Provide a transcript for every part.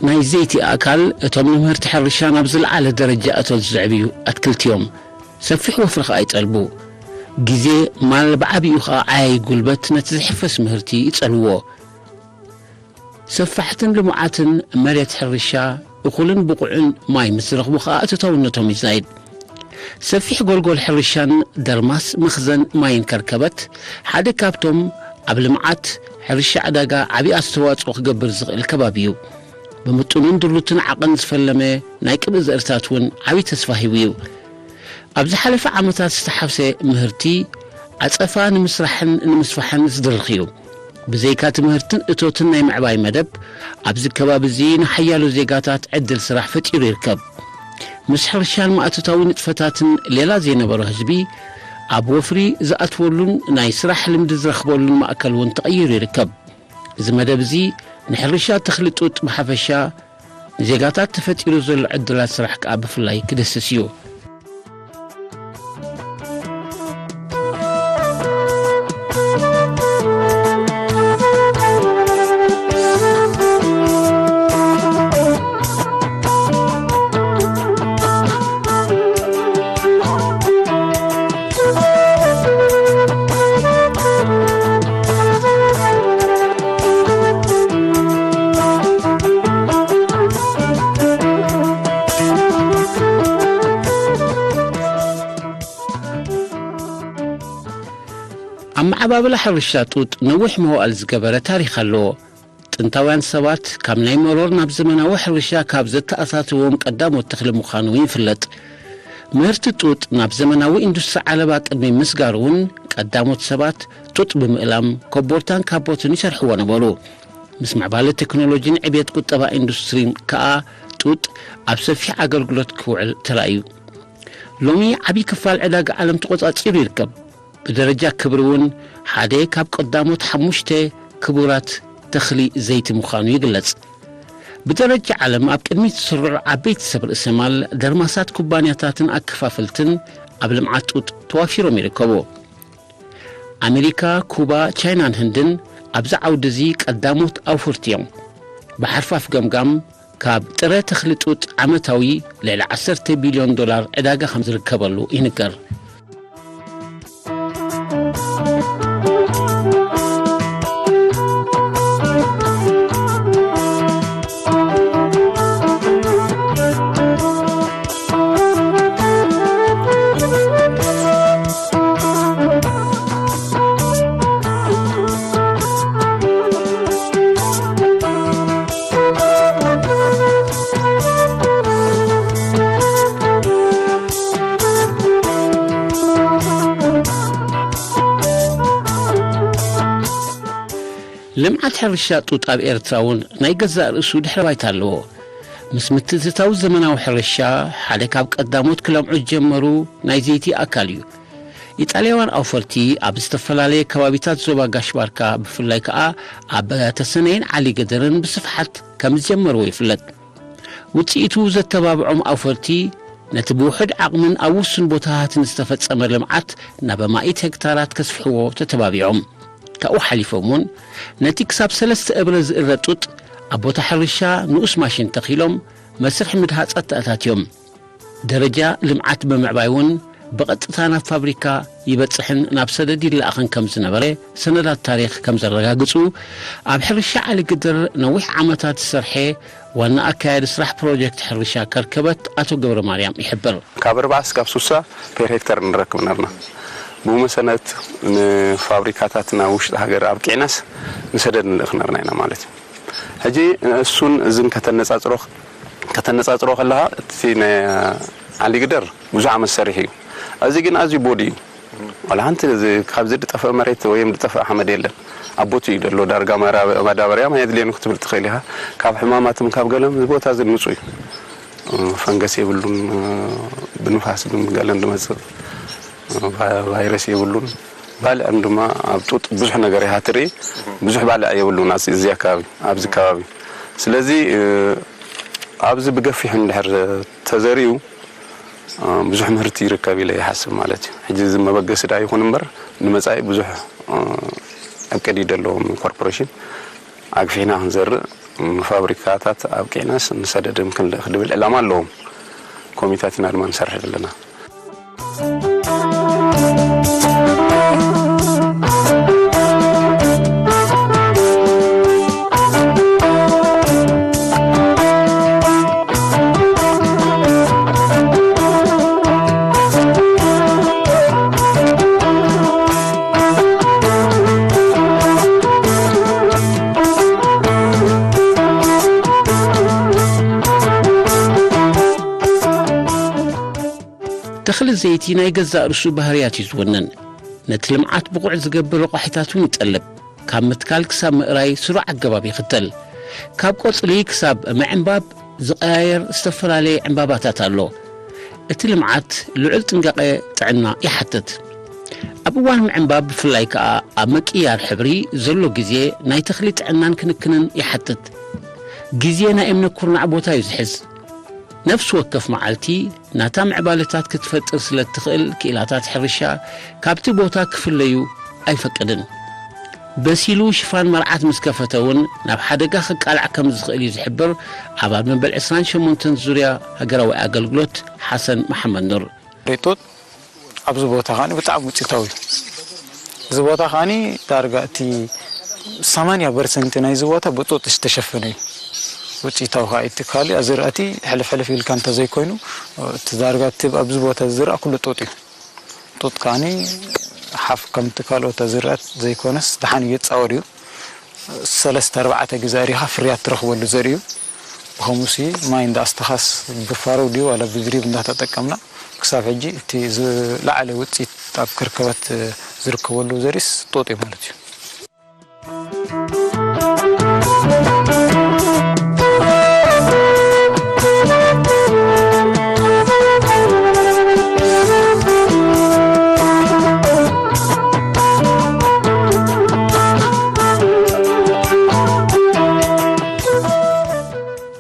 ናይ ዘይቲ ኣካል እቶም ንምህርቲ ሕርሻ ናብ ዝለዓለ ደረጃ እቶት ዘዕብዩ ኣትክልቲ እዮም። ሰፊሕ ወፍሪ ኸኣ ይጠልቡ። ግዜ፣ ማል፣ ብዓቢኡ ኸኣ ዓያዪ ጉልበት ነቲ ዝሕፈስ ምህርቲ ይጸልዎ። ሰፋሕትን ልሙዓትን መሬት ሕርሻ፣ እኹልን ብቑዕን ማይ ምስ ዝረኽቡ ኸኣ እቶታውነቶም ይዛይድ። ሰፊሕ ጎልጎል ሕርሻን ደርማስ መኽዘን ማይን ከርከበት ሓደ ካብቶም ኣብ ልምዓት ሕርሻ ዕዳጋ ዓቢ ኣስተዋጽኦ ክገብር ዝኽእል ከባቢ እዩ። ብምጡንን ድሩትን ዓቐን ዝፈለመ ናይ ቅብኢ ዘርእታት እውን ዓቢ ተስፋ ሂቡ እዩ። ኣብ ዝሓለፈ ዓመታት ዝተሓፍሰ ምህርቲ ዓጸፋ ንምስራሕን ንምስፋሕን ዝድርኽ እዩ። ብዘይካ እቲ ምህርትን እቶትን ናይ ምዕባይ መደብ፣ ኣብዚ ከባቢ እዚ ንሓያሎ ዜጋታት ዕድል ስራሕ ፈጢሩ ይርከብ። ምስ ሕርሻን ማእቶታዊ ንጥፈታትን ሌላ ዘይነበሮ ህዝቢ፣ ኣብ ወፍሪ ዝኣትወሉን ናይ ስራሕ ልምዲ ዝረኽበሉን ማእከል እውን ተቐይሩ ይርከብ። እዚ መደብ እዚ ንሕርሻ ተኽሊ ጡጥ ብሓፈሻ፣ ንዜጋታት ተፈጢሩ ዘሎ ዕድላት ስራሕ ከኣ ብፍላይ ክድህስስ እዩ። ኣመዓባብላ ሕርሻ ጡጥ ነዊሕ መዋእል ዝገበረ ታሪኽ ኣለዎ። ጥንታውያን ሰባት ካብ ናይ መሮር ናብ ዘመናዊ ሕርሻ ካብ ዘተኣሳሰዎም ቀዳሞት ተኽሊ ምዃኑ ይፍለጥ። ምህርቲ ጡጥ ናብ ዘመናዊ ኢንዱስትሪ ዓለባ ቅድሚ ምስጋሩ እውን ቀዳሞት ሰባት ጡጥ ብምእላም ኮቦርታን ካቦትን ይሰርሕዎ ነበሩ። ምስ ምዕባለ ቴክኖሎጂን ዕብየት ቁጠባ ኢንዱስትሪን ከኣ ጡጥ ኣብ ሰፊሕ ኣገልግሎት ክውዕል ተራእዩ። ሎሚ ዓቢ ክፋል ዕዳጋ ዓለም ተቖጻጺሩ ይርከብ። ብደረጃ ክብሪ እውን ሓደ ካብ ቀዳሞት ሓሙሽተ ክቡራት ተኽሊ ዘይቲ ምዃኑ ይግለጽ። ብደረጃ ዓለም ኣብ ቅድሚት ዝስርዑ ዓበይቲ ሰብ ርእሰ ማል፣ ደርማሳት ኩባንያታትን ኣከፋፈልትን ኣብ ልምዓት ጡጥ ተዋፊሮም ይርከቡ። ኣሜሪካ፣ ኩባ፣ ቻይናን ህንድን ኣብዚ ዓውዲ እዚ ቀዳሞት ኣውፈርቲ እዮም። ብሓርፋፍ ገምጋም፣ ካብ ጥረ ተኽሊ ጡጥ ዓመታዊ ልዕሊ ዓሰርተ ቢልዮን ዶላር ዕዳጋ ከም ዝርከበሉ ይንገር። ልምዓት ሕርሻ ጡጥ ኣብ ኤርትራ እውን ናይ ገዛእ ርእሱ ድሕረ ባይታ ኣለዎ። ምስ ምትእትታው ዘመናዊ ሕርሻ፣ ሓደ ካብ ቀዳሞት ክለምዑ ዝጀመሩ ናይ ዘይቲ ኣካል እዩ። ኢጣልያውያን ኣውፈርቲ ኣብ ዝተፈላለየ ከባቢታት ዞባ ጋሽ ባርካ፣ ብፍላይ ከኣ ኣብ ተሰነይን ዓሊ ገደርን ብስፍሓት ከም ዝጀመርዎ ይፍለጥ። ውጽኢቱ ዘተባብዖም ኣውፈርቲ፣ ነቲ ብውሑድ ዓቕምን ኣብ ውሱን ቦታታትን ዝተፈጸመ ልምዓት ናብ ኣማኢት ሄክታራት ከስፍሕዎ ተተባቢዖም። ካብኡ ሓሊፎም እውን፣ ነቲ ክሳብ ሰለስተ እብረ ዝእረ ጡጥ ኣብ ቦታ ሕርሻ ንኡስ ማሽን ተኺሎም፣ መስርሕ ምድሃጽ ኣተኣታትዮም። ደረጃ ልምዓት ብምዕባይ እውን፣ ብቐጥታ ናብ ፋብሪካ ይበጽሕን ናብ ሰደድ ይለኣኽን ከም ዝነበረ ሰነዳት ታሪኽ ከም ዘረጋግጹ፣ ኣብ ሕርሻ ዓሊ ግድር ነዊሕ ዓመታት ዝሰርሐ ዋና ኣካያዲ ስራሕ ፕሮጀክት ሕርሻ ከርከበት ኣቶ ገብረ ማርያም ይሕብር። ካብ ኣርብዓ እስካብ ሱሳ ፔር ሄክተር ንረክብ ነርና። ብኡ መሰረት ንፋብሪካታት ናብ ውሽጢ ሃገር ኣብቂዕናስ ንሰደድ ንልእኽ ነርና ኢና ማለት እዩ። ሕጂ እሱን እዝን ከተነጻጽሮ፣ ከተነጻጽሮ ከለኻ፣ እቲ ናይ ዓሊ ግደር ብዙሕ ዓመት ሰሪሑ እዩ። እዚ ግን ኣዝዩ ቦዲ እዩ። ዋላ ሓንቲ እዚ፣ ካብዚ ዝጠፍእ መሬት ወይም ዝጠፍእ ሓመድ የለን። ኣብ ቦቲ እዩ ዘሎ። ዳርጋ ማራ-፣ ማዳበርያ ማይ የድልየኑ ክትብል ትኽእል ኢኻ። ካብ ሕማማትን ካብ ገለን እዚ ቦታ እዚ ንጹህ እዩ። ፈንገስ የብሉን። ብንፋስ ግን ገለን ዝመጽእ ቫ-፣ ቫይረስ የብሉን። ባልዕን ድማ ኣብ ጡጥ ብዙሕ ነገር ኢኻ ትርኢ። ብዙሕ ባልዕ የብሉን ኣብዚ፣ እዚ ኣከባቢ፣ ኣብዚ ከባቢ። ስለዚ፣ እ፣ ኣብዚ ብገፊሑ እንድሕር ተዘሪኡ፣ እ፣ ብዙሕ ምህርቲ ይርከብ ኢለ ይሓስብ ማለት እዩ። ሕጂ እዚ መበገሲ ደኣ ይኹን እምበር፣ ንመጻኢ ብዙሕ፣ እ፣ ዕቅድ እዩ ዘለዎም ኮርፖሬሽን። ኣግፊሕና ክንዘርእ፣ ንፋብሪካታት ኣብቂዕናስ ንሰደድም ክንልእኽ ድብል ዕላማ ኣለዎም። ኮሚታት ኢና ድማ ንሰርሕ ዘለና። ተኽሊ ዘይቲ ናይ ገዛእ ርእሱ ባህርያት እዩ ዝውንን። ነቲ ልምዓት ብቑዕ ዝገብር ረቋሒታት እውን ይጠልብ። ካብ ምትካል ክሳብ ምእራይ ስሩዕ ኣገባብ ይኽተል። ካብ ቆጽሊ ክሳብ ምዕንባብ ዝቐያየር ዝተፈላለየ ዕምባባታት ኣሎ። እቲ ልምዓት ልዑል ጥንቃቐ ጥዕና ይሓትት። ኣብ እዋን ምዕንባብ ብፍላይ ከኣ ኣብ ምቅያር ሕብሪ ዘሎ ግዜ ናይ ተኽሊ ጥዕናን ክንክንን ይሓትት። ግዜ ናይ እምነ ኩርናዕ ቦታ እዩ ዝሕዝ። ነፍሲ ወከፍ መዓልቲ ናታ ምዕባለታት ክትፈጥር ስለ እትኽእል፣ ክኢላታት ሕርሻ ካብቲ ቦታ ክፍለዩ ኣይፈቅድን። በሲሉ ሽፋን መርዓት ምስ ከፈተ እውን ናብ ሓደጋ ክቃላዕ ከም ዝኽእል እዩ ዝሕብር ኣባል መበል ዕስራን ሸሞንተን ዙርያ ሃገራዊ ኣገልግሎት ሓሰን መሓመድ ኑር። ሬቶት ኣብዚ ቦታ ከዓኒ ብጣዕሚ ውፅኢታዊ እዩ። እዚ ቦታ ከዓኒ ዳርጋ እቲ ሰማንያ ፐርሰንት ናይዚ ቦታ ብጡጥ ዝተሸፈነ እዩ። ውፅኢታዊ ከዓ እቲ ካሊእ ዝራእቲ ሕልፍ ሕልፍ ኢልካ እንተዘይኮይኑ፣ እቲ ዳርጋ እቲ ኣብዚ ቦታ ዝዝራእ ኩሉ ጡጥ እዩ። ጡጥ ከዓኒ ሓፍ ከምቲ ካልኦት ዝራእት ዘይኮነስ ደሓን እዩ፣ ይፃወር እዩ። ሰለስተ ኣርባዕተ ግዜ ሪኻ ፍርያት ትረኽበሉ ዘርኢ እዩ። ብኸምኡሲ ማይ እንዳ ኣስተኻስ ብፋረው ድዩ ዋላ ብድሪብ እንዳተጠቀምና ክሳብ ሕጂ እቲ ዝለዓለ ውፅኢት ኣብ ከርከበት ዝርከበሉ ዘርእስ ጡጥ እዩ ማለት እዩ።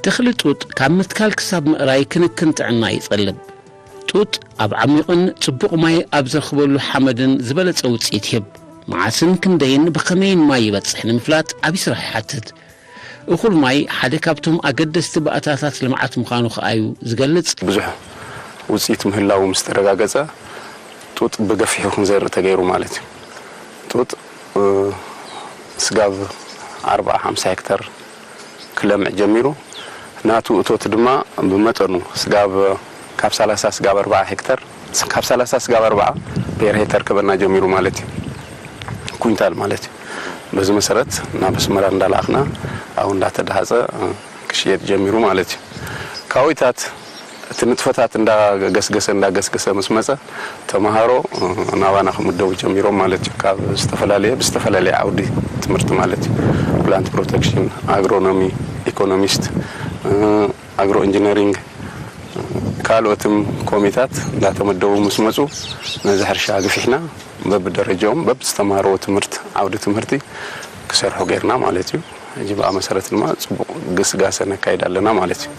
ተኽሊ ጡጥ ካብ ምትካል ክሳብ ምእራይ ክንክን ጥዕና ይጸልብ። ጡጥ ኣብ ዓሚቕን ጽቡቕ ማይ ኣብ ዝረኽበሉ ሓመድን ዝበለጸ ውጽኢት ይህብ። መዓስን ክንደይን ብኸመይን ማይ ይበጽሕ ንምፍላጥ ዓቢ ስራሕ ይሓትት። እኹል ማይ ሓደ ካብቶም ኣገደስቲ ባእታታት ልምዓት ምዃኑ ከኣዩ ዝገልጽ። ብዙሕ ውጽኢት ምህላዉ ምስ ተረጋገጸ፣ ጡጥ ብገፊሑ ክንዘርእ ተገይሩ ማለት እዩ። ጡጥ፣ እ፣ ስጋብ ኣርብዓ ሓምሳ ሄክተር ክለምዕ ጀሚሩ። ናቱ እቶት ድማ ብመጠኑ ስጋብ፣ ካብ ሰላሳ ስጋብ ኣርብዓ ሄክተር፣ ካብ ሰላሳ ስጋብ ኣርብዓ ፔር ሄክተር ክበና ጀሚሩ ማለት እዩ። ኩንታል ማለት እዩ። በዚ መሰረት ናብ ኣስመራ እንዳለኣኽና፣ ኣብኡ እንዳተደሃጸ፣ እ፣ ክሽየጥ ጀሚሩ ማለት እዩ። ካዊታት እቲ ንጥፈታት እንዳገስገሰ፣ እንዳገስገሰ ምስ መጸ፣ ተምሃሮ፣ እ፣ ናባና ክምደቡ ጀሚሮም ማለት እዩ። ካብ ዝተፈላለየ፣ ብዝተፈላለየ ዓውዲ ትምህርቲ ማለት እዩ። ፕላንት ፕሮቴክሽን፣ ኣግሮኖሚ፣ ኢኮኖሚስት፣ እ፣ ኣግሮ ኢንጂነሪንግ፣ ካልኦትም ኮሚታት እንዳተመደቡ ምስ መጹ፣ ነዚ ሕርሻ ኣግፊሕና በብደረጃኦም በብዝተምሃርዎ ትምህርት፣ ዓውዲ ትምህርቲ ክሰርሑ ጌርና ማለት እዩ። ሕጂ ብኣ መሰረት ድማ ጽቡቕ ግስጋሰ ነካይድ ኣለና ማለት እዩ።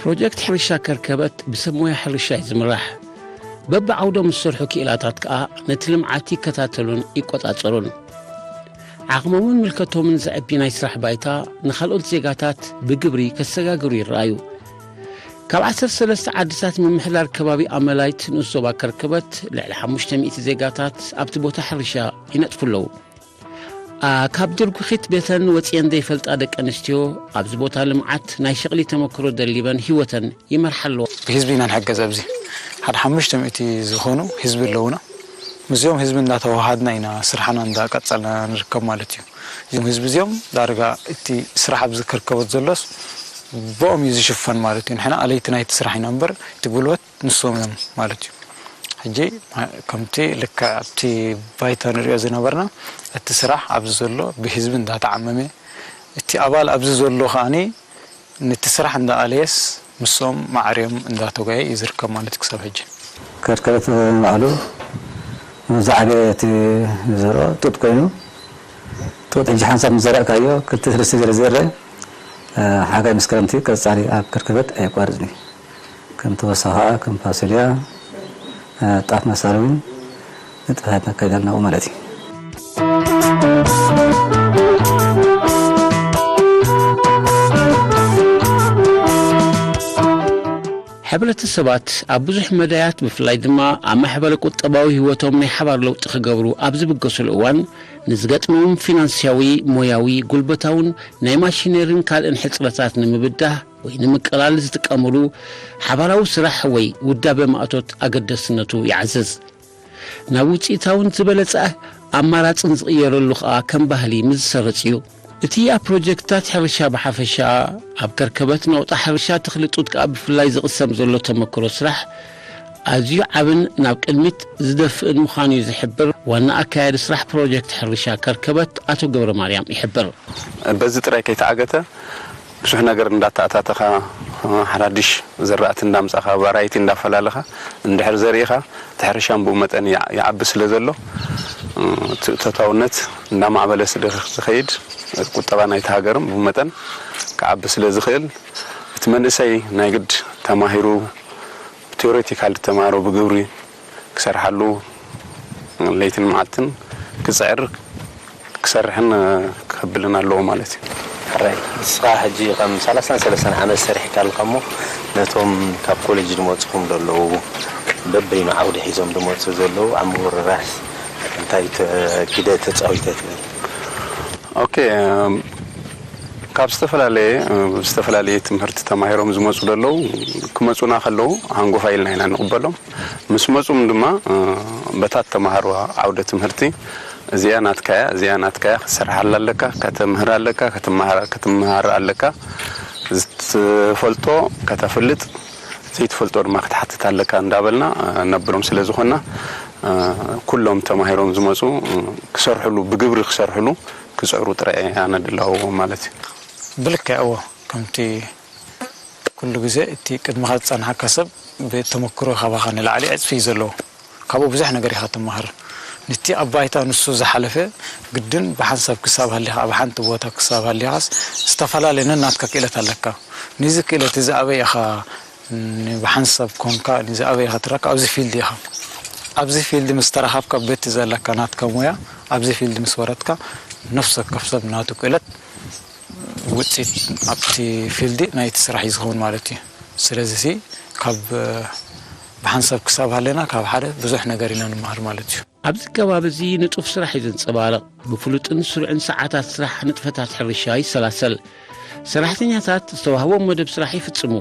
ፕሮጀክት ሕርሻ ከርከበት ብሰብ ሞያ ሕርሻ እዩ ዝምራሕ። በብዓውዶም ዝሰርሑ ክኢላታት ከኣ ነቲ ልምዓት ይከታተሉን ይቆጻጸሩን። ዓቕሞምን ምልከቶምን ዘዕቢ ናይ ስራሕ ባይታ ንኻልኦት ዜጋታት ብግብሪ ከሰጋግሩ ይረኣዩ። ካብ ዓሰርተ ሰለስተ ዓድታት ምምሕዳር ከባቢ ኣመላይት ንኡስ ዞባ ከርከበት ልዕሊ ሓሙሽተ ሚእቲ ዜጋታት ኣብቲ ቦታ ሕርሻ ይነጥፉ ኣለዉ። ኣ፣ ካብ ድርጉኺት ቤተን ወጺኤን ዘይፈልጣ ደቂ ኣንስትዮ ኣብዚ ቦታ ልምዓት ናይ ሸቕሊ ተመክሮ ደሊበን ህይወተን ይመርሓ ኣለዋ። ብህዝቢ ኢና ንሕገዝ። ኣብዚ ሓደ ሓሙሽተ ሚእቲ ዝኾኑ ህዝቢ ኣለዉና። ምስዚኦም ህዝቢ እንዳተዋሃድና ኢና ስርሓና እንዳቀጸልና ንርከብ ማለት እዩ። እዞም ህዝቢ እዚኦም ዳርጋ እቲ ስራሕ ኣብዚ ከርከበት ዘሎስ ብኦም እዩ ዝሽፈን ማለት እዩ። ንሕና ኣለይቲ ናይቲ ስራሕ ኢና እምበር እቲ ጉልበት ንሶም እዮም ማለት እዩ። ሕጂ ከምቲ ልክዕ ኣብቲ ባይታ ንሪኦ ዝነበርና እቲ ስራሕ ኣብዚ ዘሎ ብህዝቢ እንዳተዓመመ እቲ ኣባል ኣብዚ ዘሎ ከዓኒ ነቲ ስራሕ እንዳኣለየስ ምስኦም ማዕርዮም እንዳተጓየ እዩ ዝርከብ ማለት ክሳብ ሕጂ። ከርከበት ባዕሉ ዝዓበየ እቲ ዘርኦ ጡጥ ኮይኑ ጡጥ ሕጂ ሓንሳብ ምዘራእካዮ ክልተ ሰለስተ ገለ ዝእረ ሓጋይ ምስ ክረምቲ ቀጻሊ ኣብ ከርከበት ኣየቋርጽን እዩ። ከም ተወሳ ከዓ ከም ፋሶልያ ጣፍ መሳል እውን ንጥፈታት ነካይዳልና ማለት እዩ። ሕብረተሰባት ኣብ ብዙሕ መዳያት ብፍላይ ድማ ኣብ ማሕበረ ቁጠባዊ ህይወቶም ናይ ሓባር ለውጢ ክገብሩ ኣብ ዝብገሱሉ እዋን ንዝገጥሞም ፊናንስያዊ፣ ሞያዊ፣ ጉልበታውን ናይ ማሽነሪን ካልእን ሕፅረታት ንምብዳህ ወይ ንምቅላል ዝጥቀምሉ ሓባራዊ ስራሕ ወይ ውዳበ ማእቶት ኣገደስነቱ ይዓዝዝ። ናብ ውፅኢታውን ዝበለፀ ኣማራፅን ዝቕየረሉ ከዓ ከም ባህሊ ምስ ዝሰርፅ እዩ። እቲ ኣብ ፕሮጀክትታት ሕርሻ ብሓፈሻ ኣብ ከርከበት ናውጣ ሕርሻ ተኽሊ ጡጥ ከዓ ብፍላይ ዝቕሰም ዘሎ ተመክሮ ስራሕ ኣዝዩ ዓብን ናብ ቅድሚት ዝደፍእን ምዃኑ እዩ ዝሕብር ዋና ኣካያዲ ስራሕ ፕሮጀክት ሕርሻ ከርከበት ኣቶ ገብረ ማርያም ይሕብር። በዚ ጥራይ ከይተዓገተ ብዙሕ ነገር እንዳተኣታተኻ ሓዳድሽ ዘራእቲ እንዳምጻኻ ቫራይቲ እንዳፈላለኻ እንድሕር ዘሪእኻ እቲ ሕርሻን ብኡ መጠን ይዓቢ ስለ ዘሎ እቲ እቶታውነት እንዳማዕበለ ስለ ዝኸይድ ቁጠባ ናይቲ ሃገርም ብኡ መጠን ክዓቢ ስለ ዝኽእል እቲ መንእሰይ ናይ ግድ ተማሂሩ ብቲዮሬቲካል ተማሃሮ ብግብሪ ክሰርሓሉ ለይትን መዓልትን ክፅዕር ክሰርሕን ክኸብልን ኣለዎ ማለት እዩ። ሕራይ ንስኻ ሕጂ ከም ሰላሳን ሰለስተን ዓመት ሰሪሕካ ኣለኻ እሞ ነቶም ካብ ኮሌጅ ዝመፁኹም ዘለዉ በበይኑ ዓውዲ ሒዞም ዝመፁ ዘለዉ ኣብ ምውርራስ እንታይ ግደ ተፃዊተ ትብል? ኦኬ ካብ ዝተፈላለየ ዝተፈላለየ ትምህርቲ ተማሂሮም ዝመፁ ዘለዉ ክመፁና ከለዉ ሃንጎፋ ኢልና ኢና ንቕበሎም። ምስ መፁም ድማ በታት ተማሃርዋ ዓውደ ትምህርቲ እዚኣ ናትካያ እዚኣ ናትካያ ክትሰርሓላ ኣለካ ከተምህር ኣለካ ክትመሃር ኣለካ ዝትፈልጦ ከተፍልጥ ዘይትፈልጦ ድማ ክትሓትት ኣለካ እንዳበልና ነብሎም ስለ ዝኾና ኩሎም ተማሂሮም ዝመፁ ክሰርሕሉ ብግብሪ ክሰርሕሉ ክፅዕሩ ጥራይ ኣነ ድላውዎም ማለት እዩ። ብልክዕ እዎ ከምቲ ኩሉ ግዜ እቲ ቅድመኻ ዝጸንሓካ ሰብ ብተመክሮ ካባኻ ንላዕሊ ዕጽፊ እዩ ዘለዎ። ካብኡ ብዙሕ ነገር ኢኻ ትመሃር። ንቲ ኣብ ባይታ ንሱ ዝሓለፈ ግድን ብሓንሳብ ክሳብ ሃሊኻ ኣብ ሓንቲ ቦታ ክሳብ ሃሊኻስ ዝተፈላለየ ነናትካ ክእለት ኣለካ። ንዚ ክእለት እዚ ኣበይ ኢኻ ብሓንሳብ ኮንካ ንዚ ኣበይ ኢኻ ትረካ ኣብዚ ፊልድ ኢኻ። ኣብዚ ፊልድ ምስ ተራኸብካ በቲ ዘለካ ናትካ ሞያ ኣብዚ ፊልድ ምስ ወረድካ ነፍሲ ወከፍ ሰብ ናቱ ክእለት ውፅኢት ኣብቲ ፊልዲ ናይቲ ስራሕ እዩ ዝኸውን ማለት እዩ። ስለዚ ሲ ካብ ብሓንሳብ ክሳብ ሃለና ካብ ሓደ ብዙሕ ነገር ኢና ንመሃር ማለት እዩ። ኣብዚ ከባቢ እዚ ንጡፍ ስራሕ እዩ ዘንጸባርቕ። ብፍሉጥን ስሩዕን ሰዓታት ስራሕ ንጥፈታት ሕርሻ ይሰላሰል። ሰራሕተኛታት ዝተዋህቦም መደብ ስራሕ ይፍጽሙ።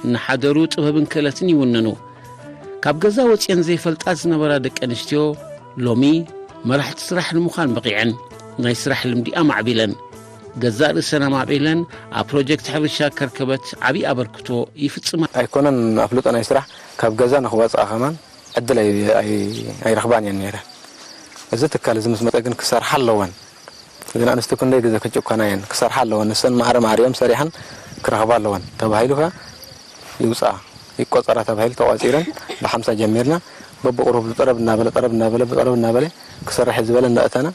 እናሓደሩ ጥበብን ክእለትን ይውንኑ። ካብ ገዛ ወጺኤን ዘይፈልጣ ዝነበራ ደቂ ኣንስትዮ ሎሚ መራሕቲ ስራሕ ንምዃን በቒዐን ናይ ስራሕ ልምዲ ኣማዕቢለን ገዛእ ርእሰን ኣማዕቢለን ኣብ ፕሮጀክት ሕርሻ ከርከበት ዓብዪ ኣበርክቶ ይፍጽማ። ኣይኮነን ኣፍልጦ ናይ ስራሕ ካብ ገዛ ንኽወፅኣ ከማን ዕድል ኣይረኽባን እየን ነይረን። እዚ ትካል እዚ ምስ መፀ ግን ክሰርሓ ኣለወን። እዘን ኣንስቲ ክንደይ ግዘ ክጭኮና እየን። ክሰርሓ ኣለወን። ንሰን ማዕረ ማዕሪኦም ሰሪሐን ክረኽባ ኣለወን ተባሂሉ ከ ይውፅኣ ይቆፀራ ተባሂሉ ተቋፂረን ብሓምሳ ጀሚርና በብቁሩብ ጠረብ እናበለ ጠረብ እናበለ ጠረብ እናበለ ክሰርሕ ዝበለ እናእተና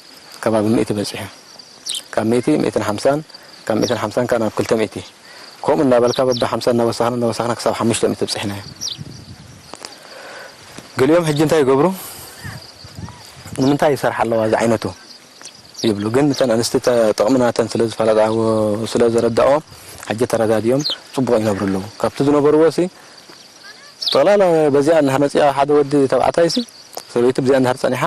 ከባቢ ሚእቲ በፂሑ። ካብ ሚእቲ ሚእትን ሓምሳን ካብ ሚእትን ሓምሳን ከዓ ናብ ክልተ ሚእቲ ከምኡ እናበልካ በቢ ሓምሳ እናወሰኽና እናወሰኽና ክሳብ ሓሙሽተ ሚእቲ ኣብፂሕናዮ። ገሊኦም ሕጂ እንታይ ይገብሩ ንምንታይ ይሰርሓ ኣለዋ እዚ ዓይነቱ ይብሉ ግን እተን ኣንስቲ ጥቕሚ ናተን ስለ ዝፈለጣዎ ስለ ዘረዳእዎም ሕጂ ተረዳዲኦም ፅቡቕ ይነብሩ ኣለዉ ካብቲ ዝነበርዎ ሲ ጠቕላላ በዚኣ እንድሕር መፂኣ ሓደ ወዲ ተባዕታይ ሲ ሰበይቱ ብዚኣ እንድሕር ፀኒሓ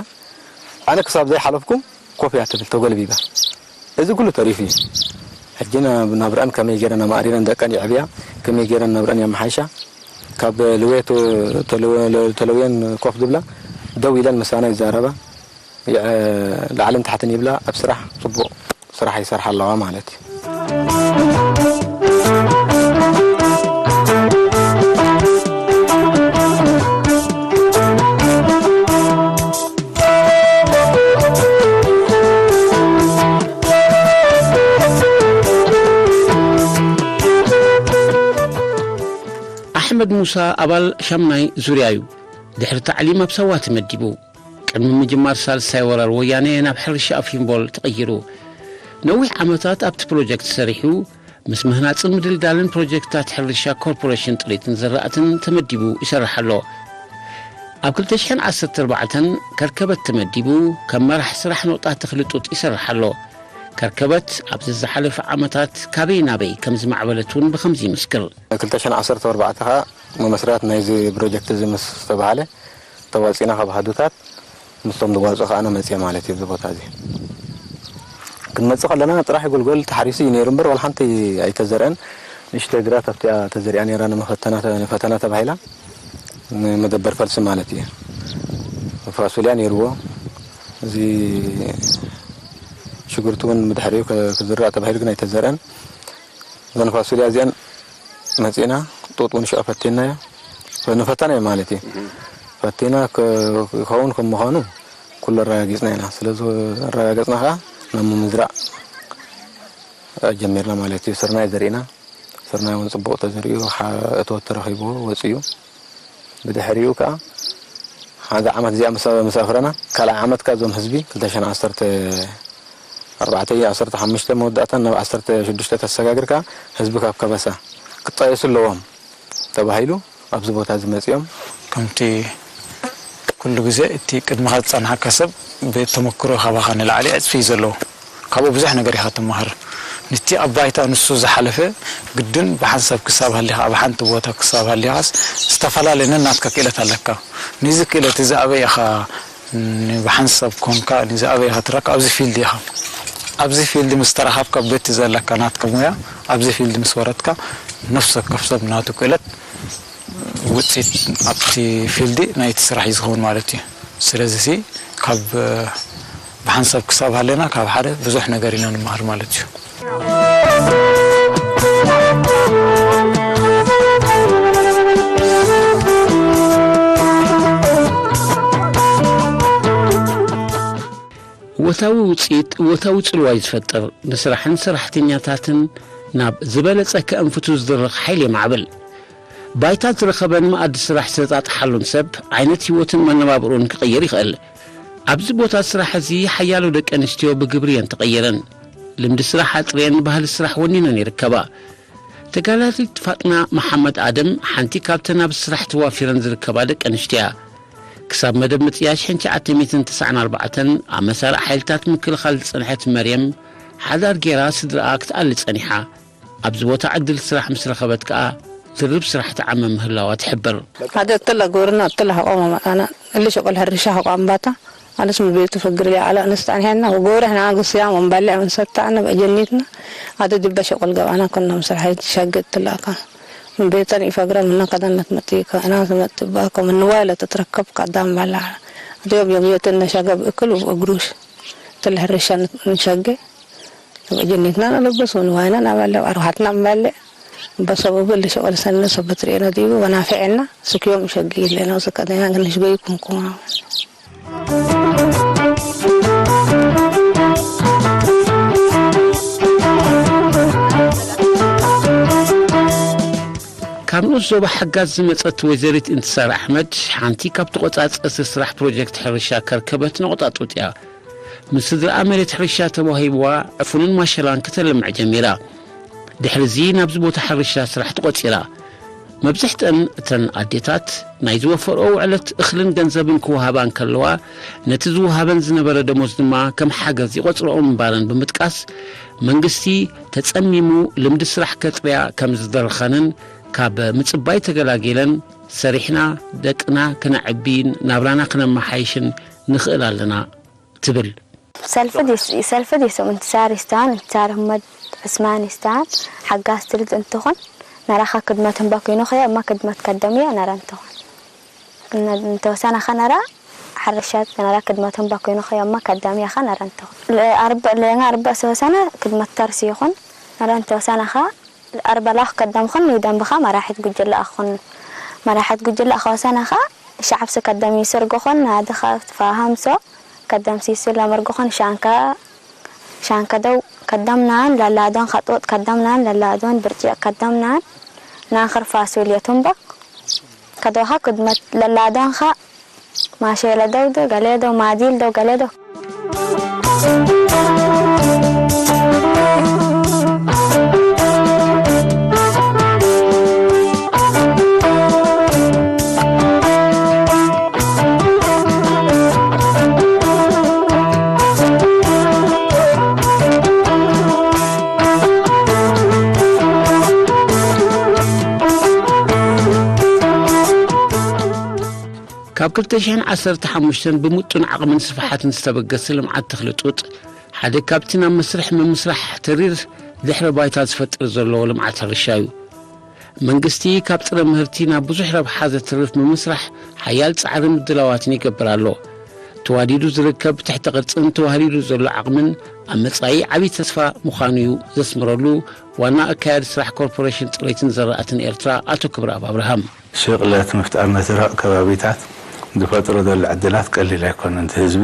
ኣነ ክሳብ ዘይሓለፍኩም ኮፍ እያ ትብል ተጎልቢባ እዚ ኩሉ ተሪፉ እዩ ሕጂ ናብረአን ከመይ ገይረን ኣማእሪረን ደቀን የዕብያ ከመይ ገይረን ናብረአን የመሓይሻ ካብ ልዌት ተለውየን ኮፍ ዝብላ ደው ኢለን ምሳና ይዛረባ ላዕልን ታሕትን ይብላ ኣብ ስራሕ ፅቡቕ ስራሕ ይሰርሓ ኣለዋ ማለት እዩ። ኣሕመድ ሙሳ ኣባል ሻምናይ ዙርያ እዩ። ድሕሪ ታዕሊም ኣብ ሳዋ ተመዲቡ። ቅድሚ ምጅማር ሳልሳይ ወራር ወያነ ናብ ሕርሻ ኣብ ፊምቦል ተቐይሩ። ነዊሕ ዓመታት ኣብቲ ፕሮጀክት ሰሪሑ፣ ምስ ምህናጽን ምድልዳልን ፕሮጀክትታት ሕርሻ ኮርፖሬሽን ጥሪትን ዝራእትን ተመዲቡ ይሰርሕ ኣሎ። ኣብ ክልተ ሽሕን ዓሰርተ ኣርባዕተን ከርከበት ተመዲቡ ከም መራሕ ስራሕ ነቑጣ ተኽሊ ጡጥ ይሰርሕ ኣሎ። ከርከበት ኣብዚ ዝሓለፈ ዓመታት ካበይ ናበይ ከም ዝማዕበለት እውን ብኸምዚ ይምስክር። ክልተ ሽሕን ዓሰርተ ኣርባዕተ ኸኣ መመስረት ናይዚ ፕሮጀክት እዚ ምስ ተባህለ፣ ተዋጺና ካብ ሃዱታት ምስቶም ዝዋጽኡ ከኣ መጽየ ማለት እዩ። ኣብዚ ቦታ እዚ ክንመጽእ ከለና ጥራሕ ጎልጎል ተሓሪሱ እዩ ነይሩ እምበር፣ ዋላ ሓንቲ ኣይተዘርአን። ንእሽተይ ግራት ኣብቲኣ ተዘሪኣ ነይራ፣ ንመፈተና፣ ንፈተና ተባሂላ፣ ንመደበር ፈልሲ ማለት እዩ። ፋሱልያ ነይርዎ። እዚ ሽጉርቲ እውን ብድሕሪኡ ከ-፣ ክዝራእ ተባሂሉ ግን ኣይተዘርአን። እዘን ፋሱልያ እዚኣን መጺእና፣ ጡጥ እውን ሽዑ ፈቲናዮ። ንፈተናዮ ማለት እዩ። ፈቲና ከ-፣ ክኸውን ከም ምዃኑ ኩሉ ኣረጋጊጽና ኢና። ስለ ዘረጋገጽና ከኣ ናብ ምምዝራእ ጀሚርና ማለት እዩ። ስርናይ ዘሪእና፣ ስርናይ እውን ጽቡቕ ተዘሪኡ፣ ሓ-፣ እቶት ተረኺብዎ ወጺኡ። ብድሕሪኡ ከኣ ሓዚ ዓመት እዚኣ ምስ፣ ምስ ኣፍረና፣ ካልኣይ ዓመት ከኣ እዞም ህዝቢ ክልተ ሽሕን ዓሰርተ ኣርባዕተ፣ ዓሰርተ ሓሙሽተ መወዳእታን ናብ ዓሰርተ ሽዱሽተ ተሰጋግር ከኣ ህዝቢ ካብ ከበሳ ክጣየሱ ኣለዎም ተባሂሉ ኣብዚ ቦታ እዚ መጺኦም። ከምቲ ኩሉ ግዜ እቲ ቅድመኻ ዝጸንሓካ ሰብ ብተመክሮ ካባኻ ንላዕሊ ዕጽፊ እዩ ዘለዎ። ካብኡ ብዙሕ ነገር ኢኻ ትመሃር። ነቲ ኣብ ባይታ ንሱ ዝሓለፈ ግድን ብሓንሳብ ክሳብ ሃሊኻ፣ ኣብ ሓንቲ ቦታ ክሳብ ሃሊኻስ ዝተፈላለየ ነናትካ ክእለት ኣለካ። ነዚ ክእለት እዚ ኣበይ ኢኻ ን-፣ ብሓንሳብ ኮንካ ነዚ ኣበይ ኢኻ ትረክብ? ኣብዚ ፊልድ ኢኻ። ኣብዚ ፊልድ ምስ ተራኸብካ በቲ ዘለካ ናትካ ሞያ፣ ኣብዚ ፊልድ ምስ ወረድካ ነፍሲ ወከፍ ሰብ ናቱ ክእለት ውጽኢት ኣብቲ ፊልድ ናይቲ ስራሕ እዩ ዝኸውን ማለት እዩ። ስለዚ ሲ ካብ ብሓንሳብ ክሳብ ሃለና ካብ ሓደ ብዙሕ ነገር ኢና ንመሃር ማለት እዩ። እወታዊ ውጽኢት እወታዊ ጽልዋ እዩ ዝፈጥር። ንስራሕን ሰራሕተኛታትን ናብ ዝበለጸ ከእንፍቱ ዝድርኽ ሓይሊ የማዕብል። ባይታ ዝረኸበን መኣዲ ስራሕ ዝተጣጥሓሉን ሰብ ዓይነት ህይወትን መነባብሮን ክቕይር ይኽእል። ኣብዚ ቦታ ስራሕ እዚ ሓያሎ ደቂ ኣንስትዮ ብግብሪ እየን ተቐይረን። ልምዲ ስራሕ ኣጥርየን ባህሊ ስራሕ ወኒነን ይርከባ። ተጋዳሊት ፋጥና መሓመድ ኣደም ሓንቲ ካብተን ኣብ ስራሕ ተዋፊረን ዝርከባ ደቂ ኣንስትዮ እያ። ክሳብ መደብ ምጥያሽ ሕንቻዓት ሚእትን ትስዓን ኣርባዕተን ኣብ መሳርዕ ሓይልታት ምክልኻል ዝጸንሐት መርየም፣ ሓዳር ጌራ ስድራኣ ክትኣሊ ጸኒሓ። ኣብዚ ቦታ ዕድል ስራሕ ምስ ረኸበት ከኣ ድርብ ስራሕ ትዓመ ምህላዋ ትሕብር። ሓደ እትላ ጎርና እትላ ሐቆም መጣና እሊ ሸቆል ሕርሻ ሐቆም ባታ ኣነስ ምቤቱ ፈግር ሊያ ኣላ ኣነስ ጣንሄና ወጎረ ሕና ግስያ ወንባለ ወንሰታ ኣነ በጀኒትና ኣደ ድበ ሸቆል ገባና ኮና ምስራሕ ሸገ እትላካ ምቤተን ይፈግረ ምና ከደነት መጥይካ እና ስመጥባኮ ምንዋይ ለተትረከብ ካዳም ባላ። ኣደዮም የምየትን ነሸገ ብእክል ወእግሩሽ ትልሕርሻ ንሸገ። ጀኒትና ንልብስ ወንዋይና ናባለ ኣርባሕትና እምባለ በሰቡ ብል ሸቆል ሰነ ሰበት ርኤና ዲቡ ወናፊዕና ስክዮም ሸጊ ይለና ወሰከተኛ ግንሽ ገይ ኩንኩማ። ካብ ንኡስ ዞባ ሓጋዝ ዝመጸት ወይዘሪት እንትሳር ኣሕመድ ሓንቲ ካብ ተቖጻጸርቲ ስራሕ ፕሮጀክት ሕርሻ ከርከበት ነቑጣ ጡጥ እያ። ምስ ስድራኣ መሬት ሕርሻ ተዋሂብዋ ዕፉንን ማሸላን ከተልምዕ ጀሚራ። ድሕሪ እዚ ናብዚ ቦታ ሕርሻ ስራሕ ተቖጺራ። መብዝሕተን እተን ኣዴታት ናይ ዝወፈርኦ ውዕለት እኽልን ገንዘብን ክወሃባ እንከለዋ፣ ነቲ ዝወሃበን ዝነበረ ደሞዝ ድማ ከም ሓገዝ ይቖጽርኦ ምንባረን ብምጥቃስ፣ መንግስቲ ተጸሚሙ ልምዲ ስራሕ ከጥርያ ከም ዝደረኸንን ካብ ምጽባይ ተገላጊለን ሰሪሕና ደቅና ክነዕቢን ናብራና ክነመሓይሽን ንኽእል ኣለና ትብል። ሰልፍ ዲስ-፣ ሰልፍ ዲስም እንትሳር ይስተዋን፣ እንትሳር ህመት ዕስማን ይስተዋን፣ ሓጋዝ ትልት እንትኾን፣ ነራኻ ክድመት ህንባ ኮይኖ ኸያ፣ እማ ክድመት ከደምያ ነራ እንትኾን። እነ-፣ እንተወሰነ ኸነራ፣ ሓረሻት ነራ ክድመት ህንባ ኮይኖ ኸያ፣ እማ ከደምያ ኸነራ እንትኾን። ለ-፣ ኣርብ-፣ ለኛ ኣርብ ሰወሰነ ክድመት ተርሲ ይኹን፣ ነራ እንተወሰነ ኸ፣ ኣርበላኽ ከደምኹን ይደምብኻ መራሒት ጉጅለ ኣኹን። መራሒት ጉጅለ ኣኸወሰነኻ ሸዓብሲ ከደም ይስርግኹን ናድኻ ትፋሃምሶ ከደም ሲሱ ለመርግኹን ሻንካ፣ ሻንከደው ከደምናን ለላዶን ኸጥወጥ ከደምናን ለላዶን ብርጭቅ ከደምናን ናንኽር ፋሱል የቱምበክ ከዶኻ ክድመት ለላዶንኻ ማሸለ ደውዶ ገሌዶ ማዲል ዶ ገሌዶ። ካብ ክልተ ሽሕን ዓሰርተ ሓሙሽተን ብምጡን ዓቕምን ስፍሓትን ዝተበገሰ ልምዓት ተኽሊ ጡጥ ሓደ ካብቲ ናብ መስርሕ ምምስራሕ ተሪር ድሕረ ባይታ ዝፈጥር ዘሎ ልምዓት ሕርሻ እዩ። መንግስቲ ካብ ጥረ ምህርቲ ናብ ብዙሕ ረብሓ ዘትርፍ ምምስራሕ ሓያል ጻዕሪ ምድላዋትን ይገብር ኣሎ። ተዋዲዱ ዝርከብ ትሕተ ቅርጽን ተዋህሊሉ ዘሎ ዓቕምን ኣብ መጻኢ ዓብዪ ተስፋ ምዃኑ እዩ ዘስምረሉ ዋና ኣካያዲ ስራሕ ኮርፖሬሽን ጽሬትን ዘራእትን ኤርትራ ኣቶ ክብረኣብ ኣብርሃም። ሽቕለት ምፍጣር ነቲ ርሑቕ ከባቢታት ዝፈጥሮ ዘሎ ዕድላት ቀሊል ኣይኮነን። እቲ ህዝቢ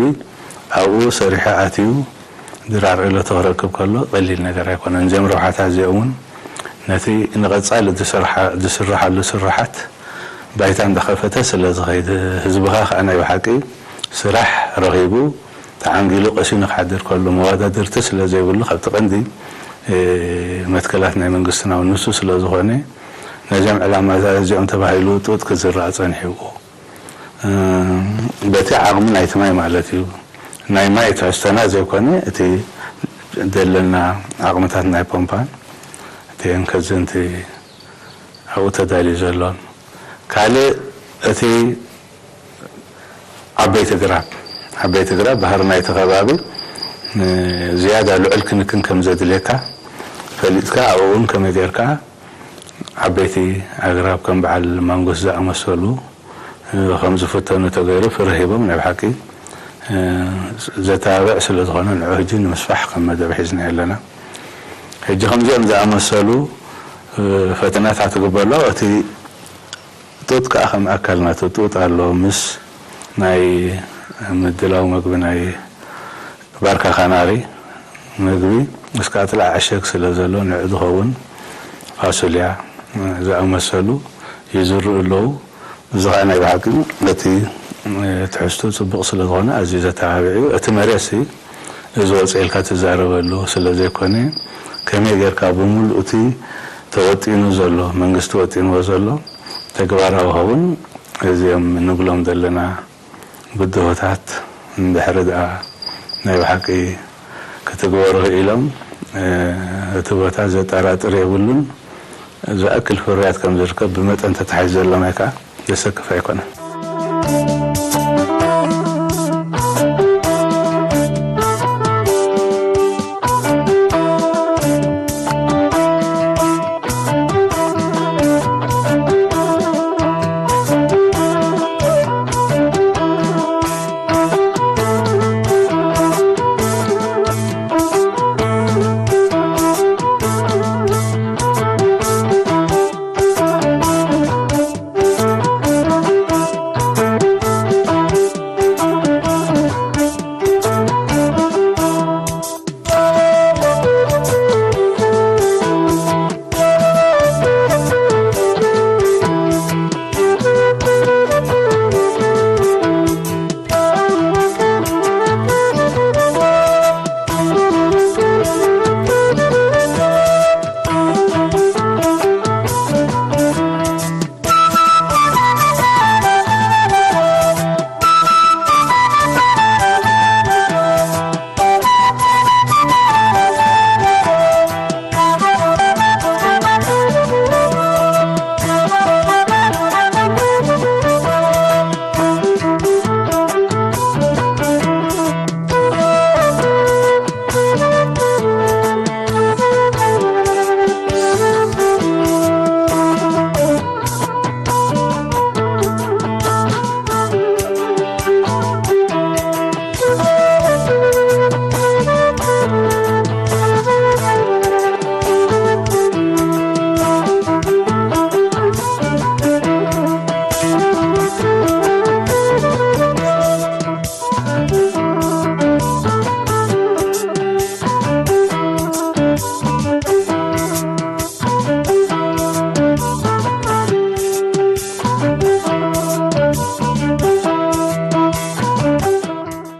ኣብኡ ሰሪሑ ኣትዩ ድራር ዕለቱ ክረክብ ከሎ ቀሊል ነገር ኣይኮነን። እዚኦም ረብሓታት እዚኦም እውን ነቲ ንቐጻሊ ዝስርሓ- ዝስርሓሉ ስርሓት ባይታ እንዳኸፈተ ስለ ዝኸይድ ህዝብኻ ከዓ ናይ ብሓቂ ስራሕ ረኺቡ ተዓንጊሉ ቀሲኑ ክሓድር ከሎ መወዳድርቲ ስለ ዘይብሉ ካብቲ ቀንዲ መትከላት ናይ መንግስትና እውን ንሱ ስለ ዝኾነ ነዚኦም ዕላማታት እዚኦም ተባሂሉ ጡጥ ክዝራእ ጸኒሑ እዩ። በቲ ዓቕሚ ናይቲ ማይ ማለት እዩ። ናይ ማይ ትሕዝቶና ዘይኮነ እቲ ዘለና ዓቕምታት ናይ ፖምፓን እቲ ከዝንቲ ኣብኡ ተዳልዩ ዘሎን ካልእ እቲ ዓበይቲ ግራብ ዓበይቲ ግራብ ባህሪ ናይቲ ከባቢ ዝያዳ ልዑል ክንክን ከም ዘድልየካ ፈሊጥካ ኣብኡ እውን ከመይ ጌርካ ዓበይቲ ኣግራብ ከም በዓል ማንጎስ ዝኣመሰሉ ከም ዝፍተኑ ተገይሩ ፍርህ ሂቦም ናይ ብሓቂ ዘተባብዕ ስለ ዝኾነ ንዑ ሕጂ ንምስፋሕ ከም መደብ ሒዝና ኣለና። ሕጂ ከምዚኦም ዝኣመሰሉ ፈተናታት ክግበሎ እቲ ጡጥ ከዓ ከም ኣካል ናቱ ጡጥ ኣሎ ምስ ናይ ምድላው መግቢ ናይ ባርካ ካናሪ ምግቢ እስካትላ ዕሸግ ስለ ዘሎ ንዕ ዝኸውን ፋሱልያ ዝኣመሰሉ ይዝርኡ ኣለዉ። እዚ ከዓ ናይ ብሓቂ ነቲ ትሕዝቱ ፅቡቕ ስለ ዝኾነ ኣዝዩ ዘተባብዕ እዩ። እቲ መሬት ሲ እዚ ወፅኤልካ ትዛረበሉ ስለ ዘይኮነ ከመይ ጌርካ ብምሉእ እቲ ተወጢኑ ዘሎ መንግስቲ ወጢንዎ ዘሎ ተግባራዊ ኸውን እዚኦም ንብሎም ዘለና ብድሆታት እንድሕሪ ደኣ ናይ ብሓቂ ክትግበሩ ክኢሎም እቲ ቦታ ዘጠራጥር የብሉን። ዝኣክል ፍርያት ከም ዝርከብ ብመጠን ተታሒዙ ዘሎ ማይ ከዓ ዘሰክፍ ኣይኮነን።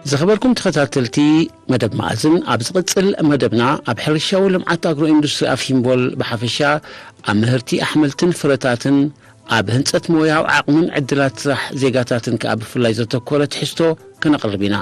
ዝኸበርኩም ተኸታተልቲ መደብ መኣዝን፣ ኣብ ዝቕጽል መደብና ኣብ ሕርሻዊ ልምዓት ኣግሮ ኢንዱስትሪ ኣፍ ሂምቦል ብሓፈሻ፣ ኣብ ምህርቲ ኣሕምልትን ፍረታትን፣ ኣብ ህንጸት ሞያዊ ዓቕምን ዕድላት ስራሕ ዜጋታትን ከኣ ብፍላይ ዘተኮረ ትሕዝቶ ከነቕርብ ኢና።